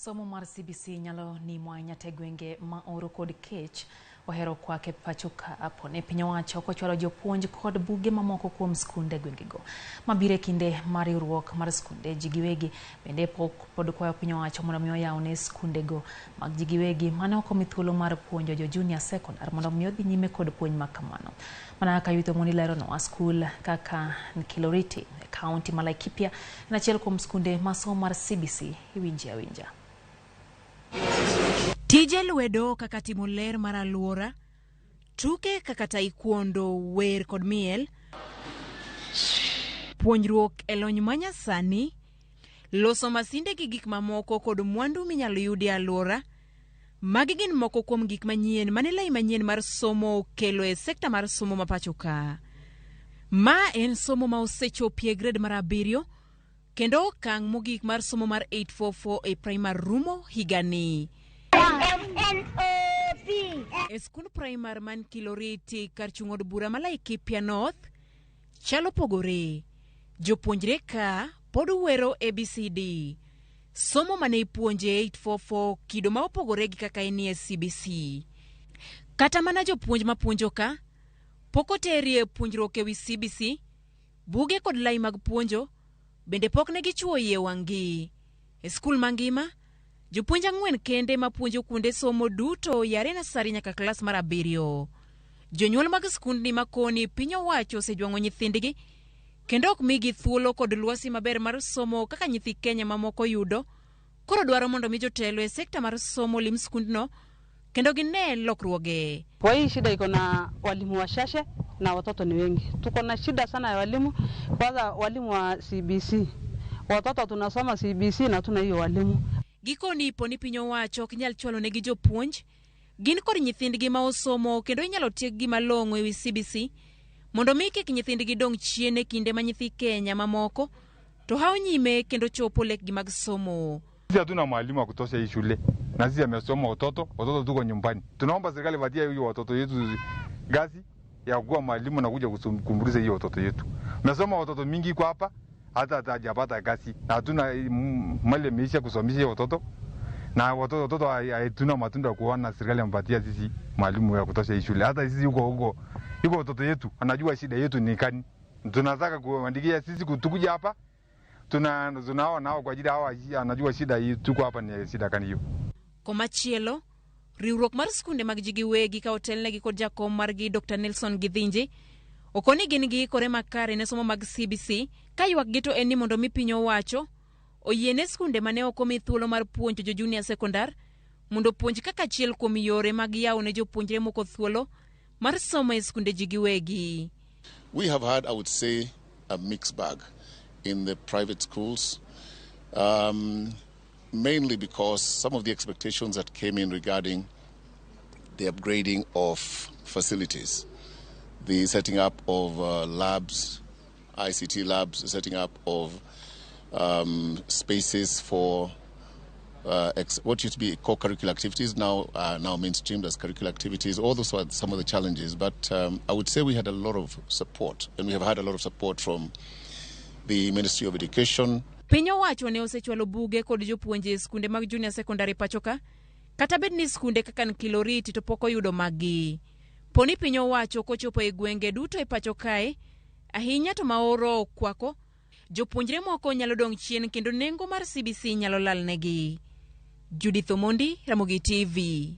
Somo mar CBC nyalo nimo ahinya te gwenge ma oro kod kech ohero kwak e pacho ka apo ne piny owacho kochwalo jopuonj kod buge mamoko kuom skunde gwengego. Mabiro e kinde mar riwruok mar skunde ji giwegi bende pok pod kwayo piny owacho mondo mi oyaw ne skundego mag ji giwegi mane ok omi thuolo mar puonjo jo junior secondar mondo mi odhi nyime kod puonj ma kamano. Mana kaka Yuth Omondi leronwa, skul kaka Nkiloriti e kaunti ma Laikipia en achiel kuom skunde ma somo mar CBC iwinje awinja. Tije lwedo kaka timo ler mar alwora, tuke kaka taekwondo, wer kod miel, puonjruok e lony manyasani, loso masinde gi gik mamoko kod mwandu minyalo yudi e alwora, magi gin moko kuom gik manyien mane lai manyien mar somo okelo e sekta mar somo ma pacho ka. Ma en somo ma osechopie grade mar abiriyo kendo okang' mogik mar somo mar 844 e primar rumo higani. E skund primar man Kiloriti kar chung' od bura ma Laikipia North, chal opogore. Jopuonjre ka pod wero ABCD. Somo mane ipuonje 844 kido ma opogore gi kaka enie CBC. Kata mana jopuonj mapuonjo ka pok oterie puonjruok ewi CBC. Buge kod lai mag puonjo bende pok ne gichuo iye wang'gi. E skul mangima, jopuonj ang'wen kende ma puonjo kuonde somo duto yare nasari nyaka klas mar abiriyo. Jonyuol mag skundni ma koni piny owacho osejwang'o nyithindgi kendo ok migi thuolo kod lwasi maber mar somo kaka nyithi Kenya mamoko yudo, koro dwaro mondo mi jotelo e sekta mar somo lim skundno kendo gine lokruoge. Kwa hii shida iko na walimu wachache na watoto ni wengi. Tuko na shida sana ya walimu, kwanza walimu wa CBC. Watoto tunasoma CBC na tuna hiyo walimu. Gikoni ipo ni piny owacho ok nyal chwalo negi jopuonj, gin kod nyithindgi ma osomo kendo inyalo tieggi malong'o ewi CBC mondo mi kik nyithindgi dong' chien e kinde ma nyithi Kenya mamoko to hawo nyime kendo chopo lekgi mag somo. Sisi hatuna mwalimu wa kutosha hii shule, na sisi amesoma watoto, watoto tuko nyumbani. Tunaomba serikali patie hiyo watoto yetu gazi ya kuwa mwalimu na kuja kumbuliza hiyo watoto yetu. Mesoma watoto mingi kwa hapa hata hajapata kazi, na hatuna mali imeisha kusomesha hiyo watoto na watoto watoto hatuna matunda kuona serikali ampatia sisi mwalimu ya kutosha hii shule. Hata sisi huko huko yuko watoto yetu anajua shida yetu ni kani. Tunataka kuandikia sisi kutukuja hapa tuna tunao nao kwa ajili hawa anajua shida hii tuko hapa ni shida kani hiyo. Komachielo, riwruok mar skunde mag ji giwegi ka otelnegi kod jakom margi Dr. Nelson Githinji okoni gin giikore makare ne somo mag CBC ka ywakgi to en ni mondo mi piny owacho oyiene skunde mane ok omi thuolo mar puonjo jo junior secondar mondo opuonj kaka achiel kuom yore mag yawo ne jopuonjre moko thuolo mar somo e skunde ji giwegi. We have had, I would say, a mixed bag in the private schools, mainly because some of the expectations that came in regarding the upgrading of facilities, the setting up of labs, ICT labs, the setting up of spaces for what used to be co-curricular activities now are now mainstreamed as curricular activities. All those were some of the challenges, but I would say we had a lot of support, and we have had a lot of support from the Ministry of Education. Piny owacho ne osechwalo buge kod jopuonje e skunde mag junior secondary pacho ka, kata bed ni skunde kaka Nkiloriti to pok oyudo maggi. Poni piny owacho kochopo e gwenge duto e pacho kae, ahinya to maoro okwako, jopuonjre moko nyalo dong' chien kendo nengo mar CBC nyalo lalnegi. Judith Omondi, Ramogi TV.